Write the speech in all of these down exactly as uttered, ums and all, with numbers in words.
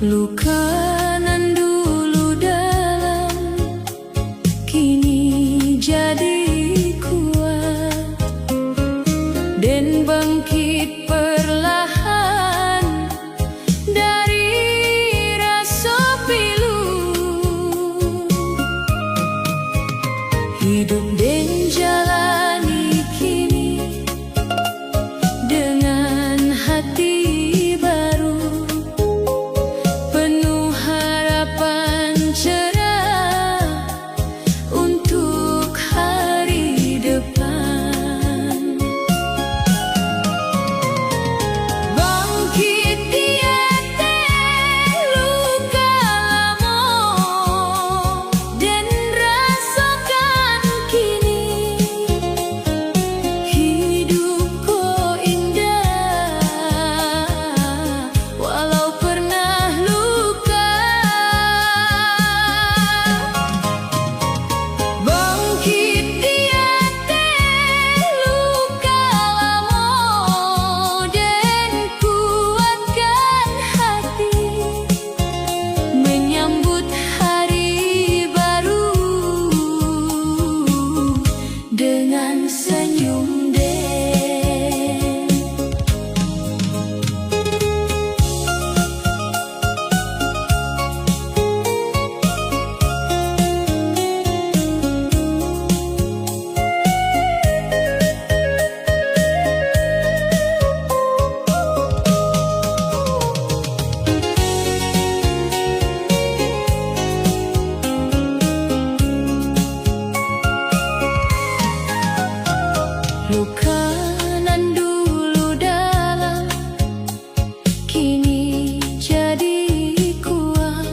Luka nan dulu dalam, kini jadi kuat, den bangkit perlahan dari raso pilu. Hidup den jalani kini dengan hati baru, penuh harapan cerah untuk hari depan. Bangkit di ateh luka lamo, den rasokan kini. Hidup ko indah, walau pernah luka. Bangkit di ateh luka lamo, den kuatkan hati, menyambut hari baru dengan senyum den. Luka nan dulu dalam, kini jadi kuat.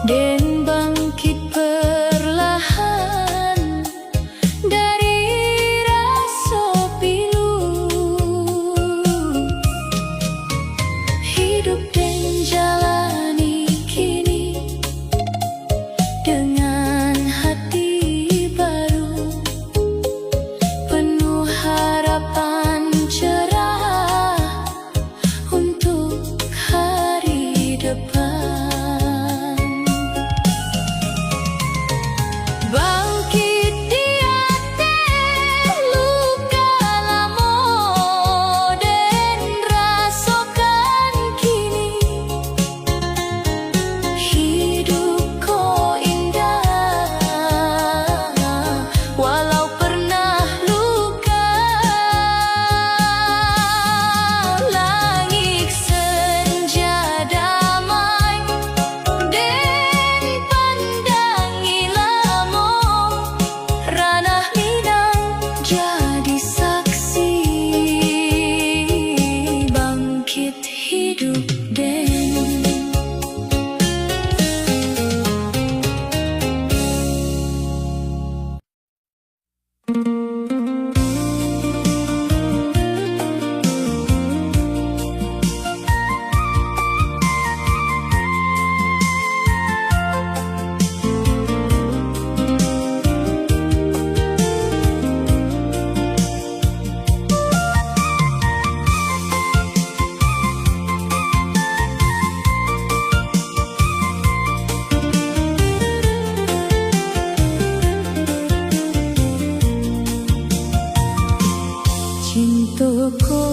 Den bangkit perlahan dari raso pilu. Hidup den jalani kini dengan hati baru, penuh harapan cerah untuk hari depan. Bangkit di ateh luka lamo, den rasokan kini. Hidup ko indah, walau pernah luka. Langik senja damai, den pandangi lamo. Ranah Minang jadi saksi, bangkit hidup den. Cinto ko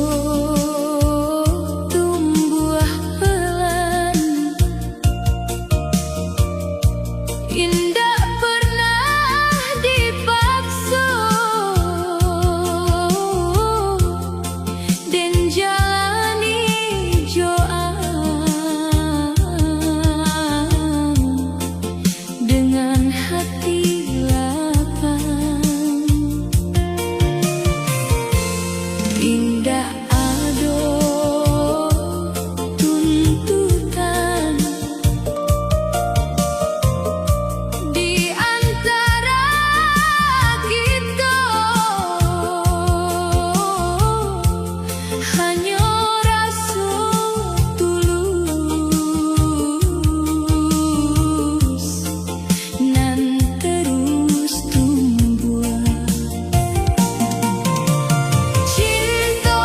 tumbuah pelan, indak pernah dipakso, den jalani jo ang dengan hati lapang. Indak ado tuntutan di antara kito, hanyo raso tulus nan terus tumbuah. Cinto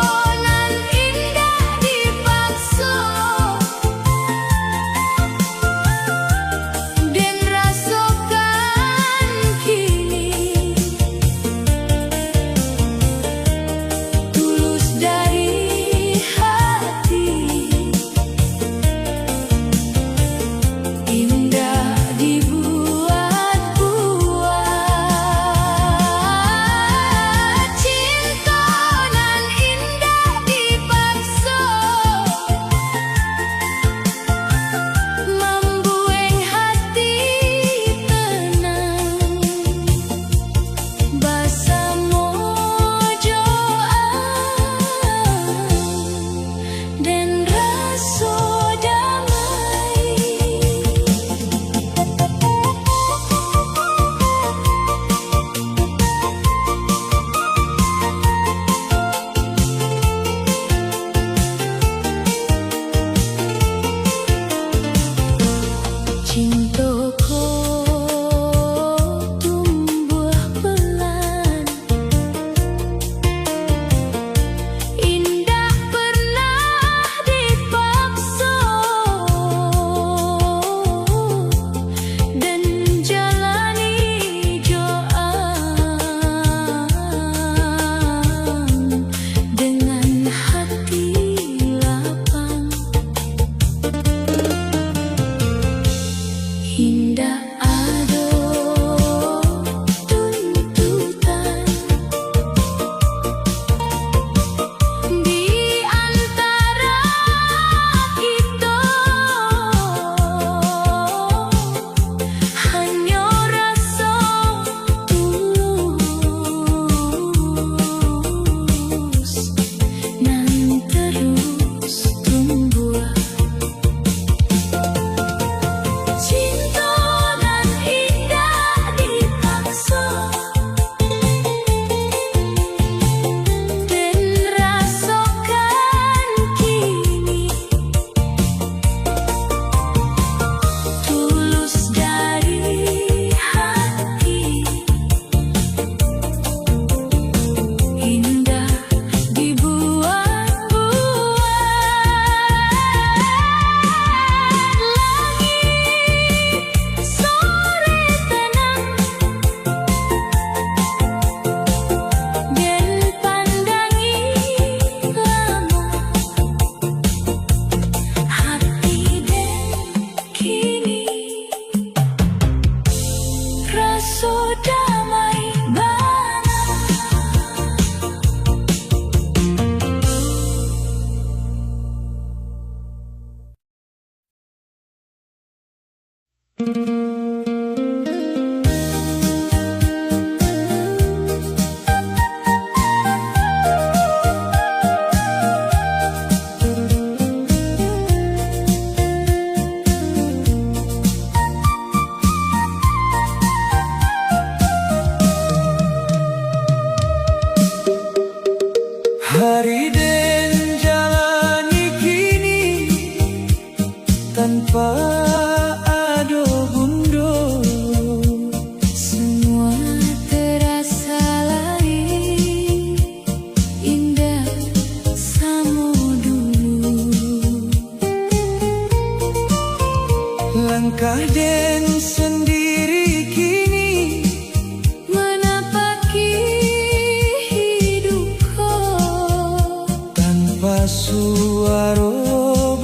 Suaro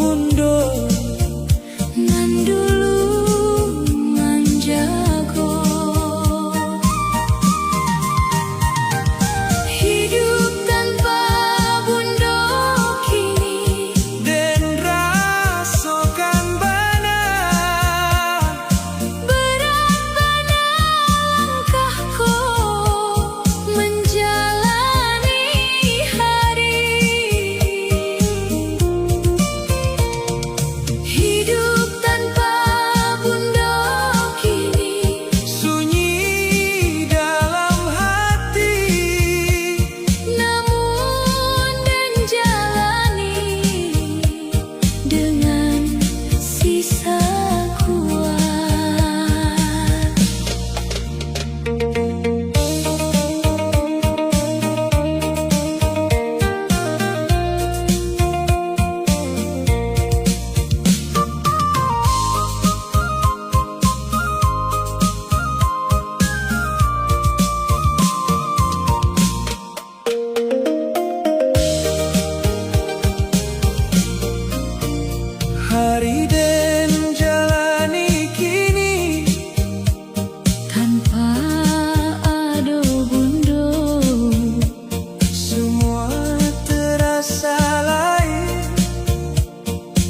Bundo nan dulu manjago. Hidup tanpa Bundo kini, den rasokan bana. Berat bana langkah ko manjalani hari. Hidup tanpa Bundo kini, sunyi dalam hati. Namun den jalani dengan sisa kuat. Hari den jalani kini, tanpa ado Bundo, semua terasa lain.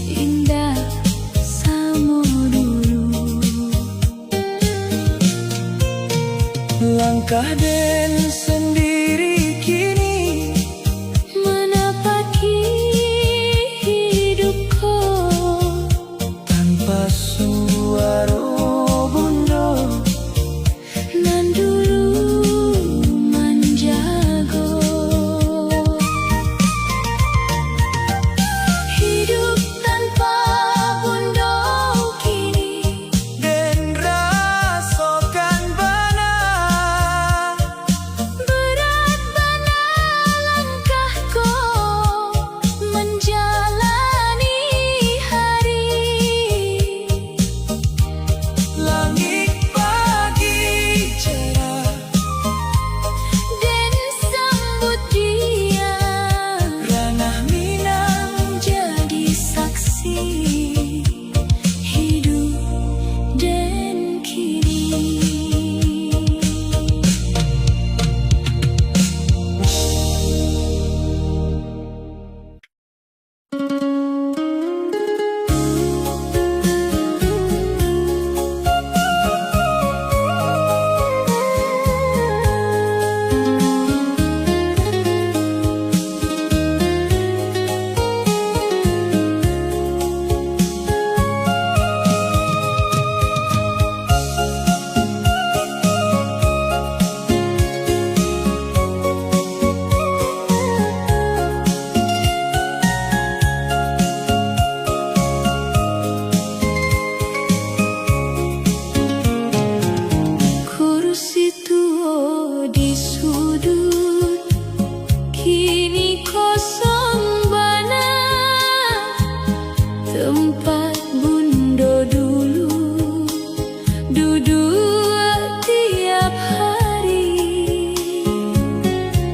Indak samo dulu. Langkah den sendiri kini manapaki hidup ko. Tanpa suaro Bundo nan dulu manjago. Hidup tanpa Bundo kini, den rasokan bana. Berat bana langkah ko manjalani hari. Langik pagi cerah, den sambut dia. Ranah Minang jadi saksi hidup den kini. Kurusi tuo di sudut, kini kosong bana, tempat Bundo dulu duduak tiap hari.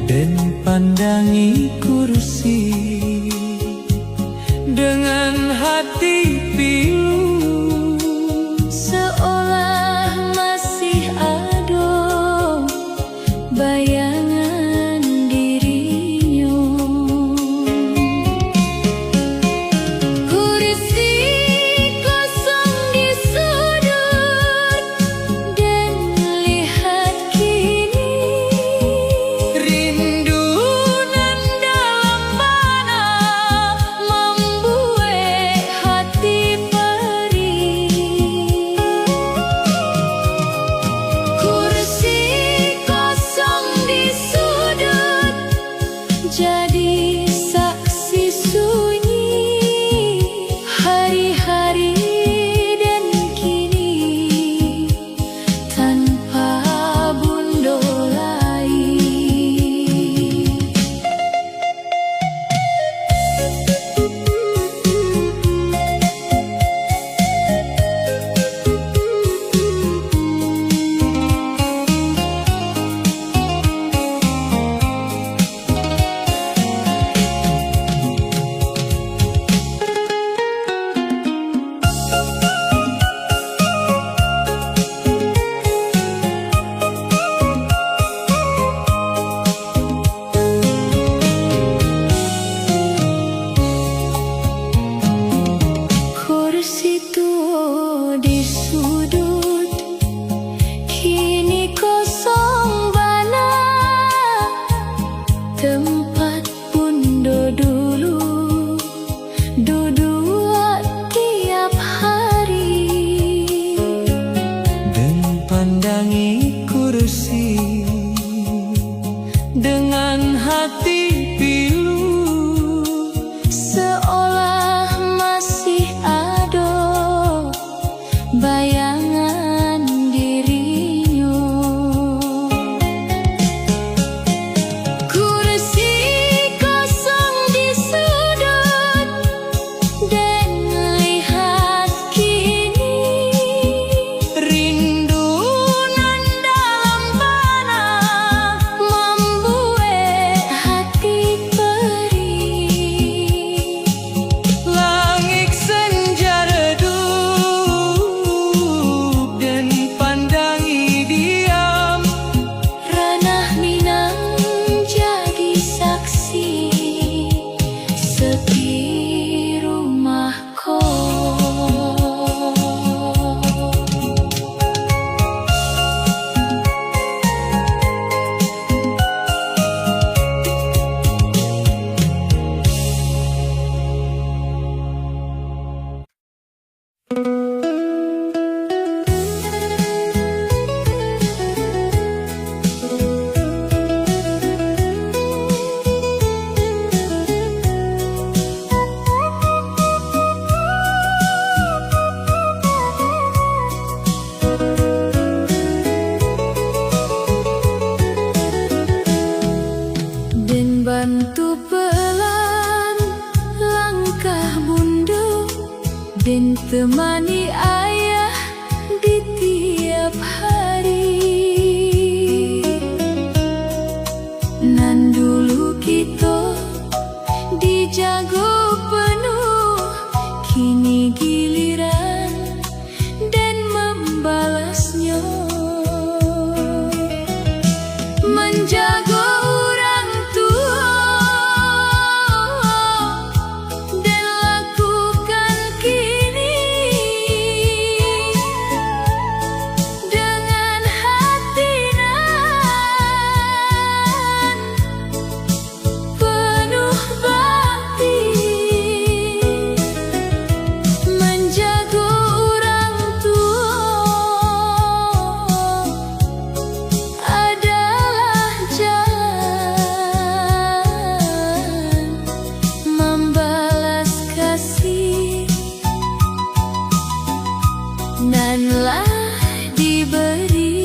Den pandangi kurusi dengan hati pilu, seolah masih ado bayangan dirinyo. Kursi kosong di sudut, den lihat kini, rindu nan Tempat Bundo dulu duduak tiap hari. Den pandangi kursi dengan hati pilu, seolah masih ado bayangan dirinyo. Kursi kosong di sudut, den lihat kini. Rindu nan dalam bana mambuek hati perih. Langik senja redup, den pandangi diam. Ranah Minang jadi saksi, sepi rumah ko. Den bantu pelan langkah Bundo, den temani ayah di tiap hari. Nan dulu kito dijago penuh, kini giliran den mambalasnyo. Manjago urang tuo, den lakukan kini dengan hati nan penuh bakti. Manjago urang tuo adalah jalan mambalas kasih nan lah diberi.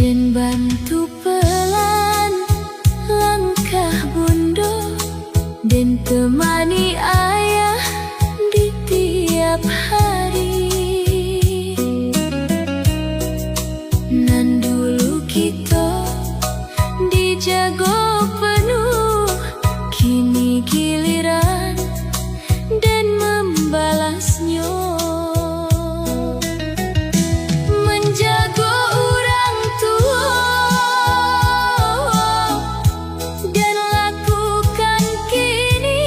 Den bantu pelan langkah Bundo, den temani ayah di tiap hari. Nan dulu kito dijago penuh, kini giliran den mambalasnyo. Manjago urang tuo, den lakukan kini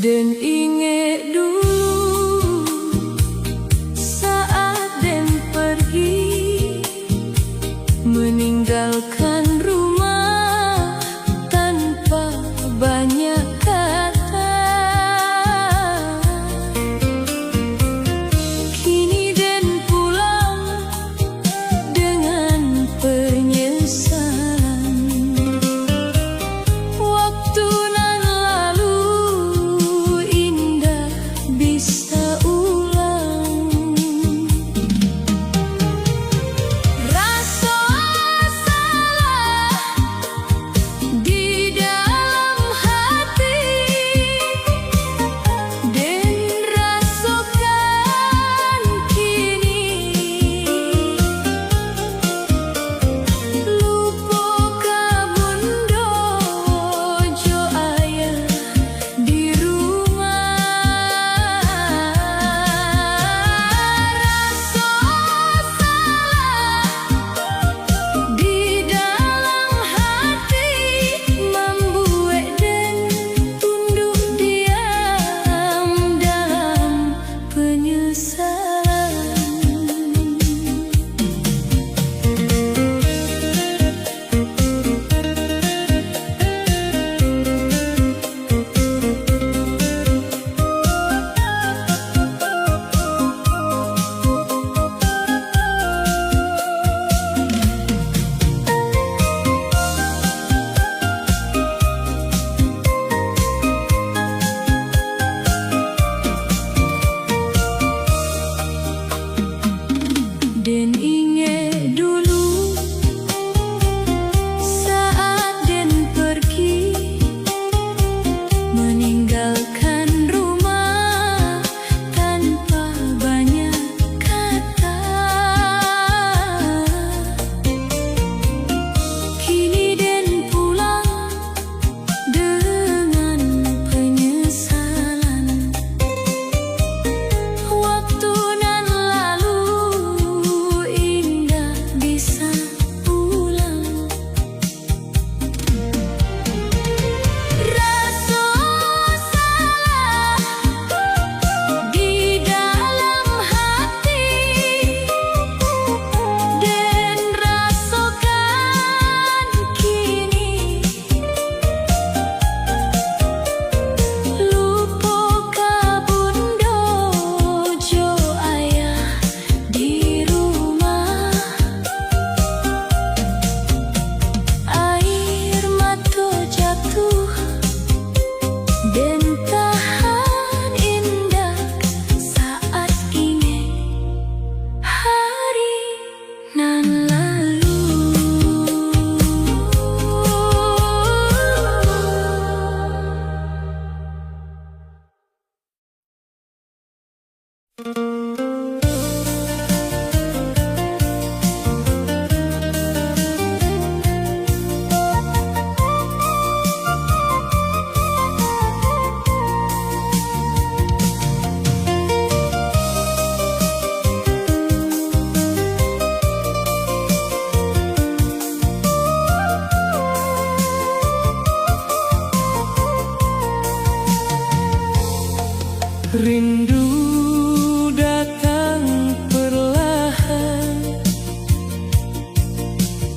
Den ingek dulu saat den pergi, meninggalkan rumah tanpa banyak kata. Kini den pulang dengan penyesalan. Waktu nan lalu indak bisa ulang. Raso salah di dalam hati, den rasokan kini. Lupo ka bundo jo ayah di rumah. Raso salah di dalam hati, mambuek den tunduk diam dalam penyesalan. Den ingek dulu saat den pergi, meninggalkan rumah tanpa banyak kata. Kini den pulang dengan penyesalan. Waktu nan lalu indak bisa ulang. Raso salah di dalam hati, den rasokan kini. Lupo ka bundo jo ayah di rumah. Air mato jatuh, den tahan indak saat ingek hari nan lalu. Rindu datang perlahan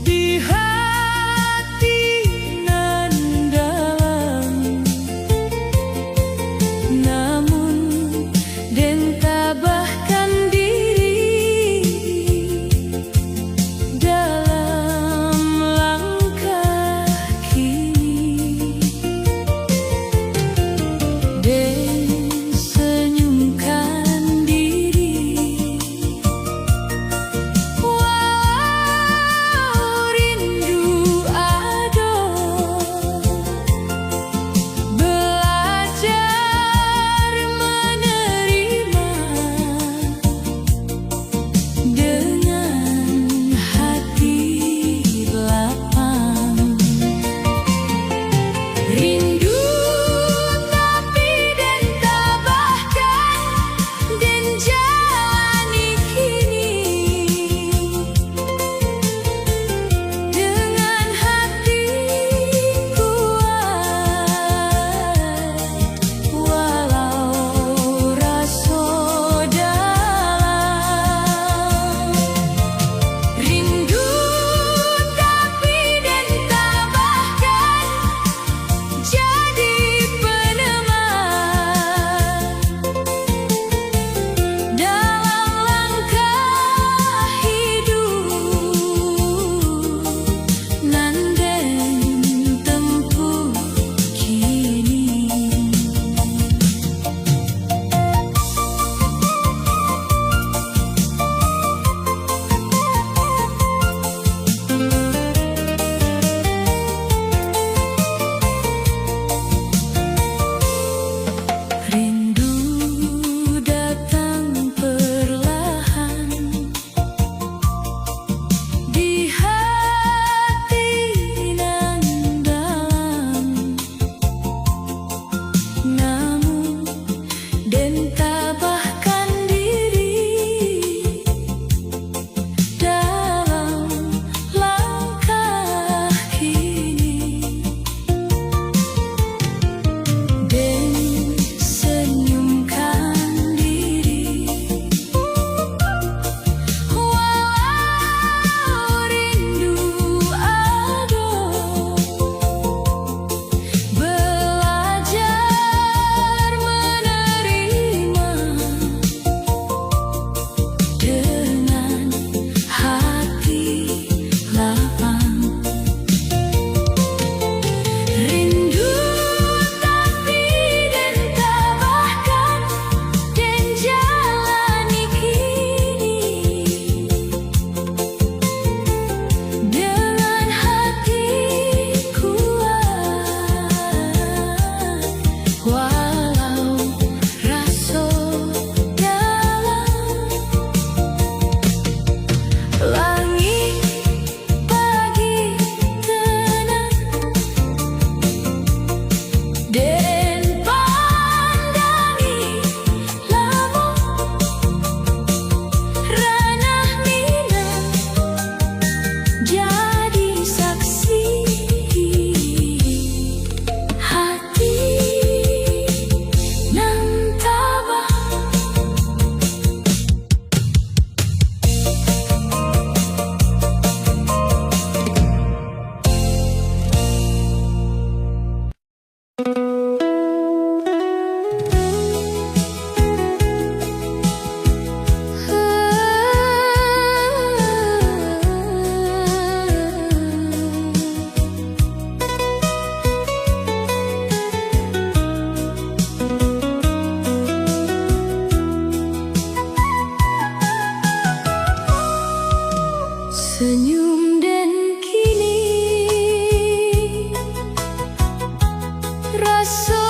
di hati nan dalam, namun den tabahkan diri dalam langkah kini. Den senyum Senyum den kini, raso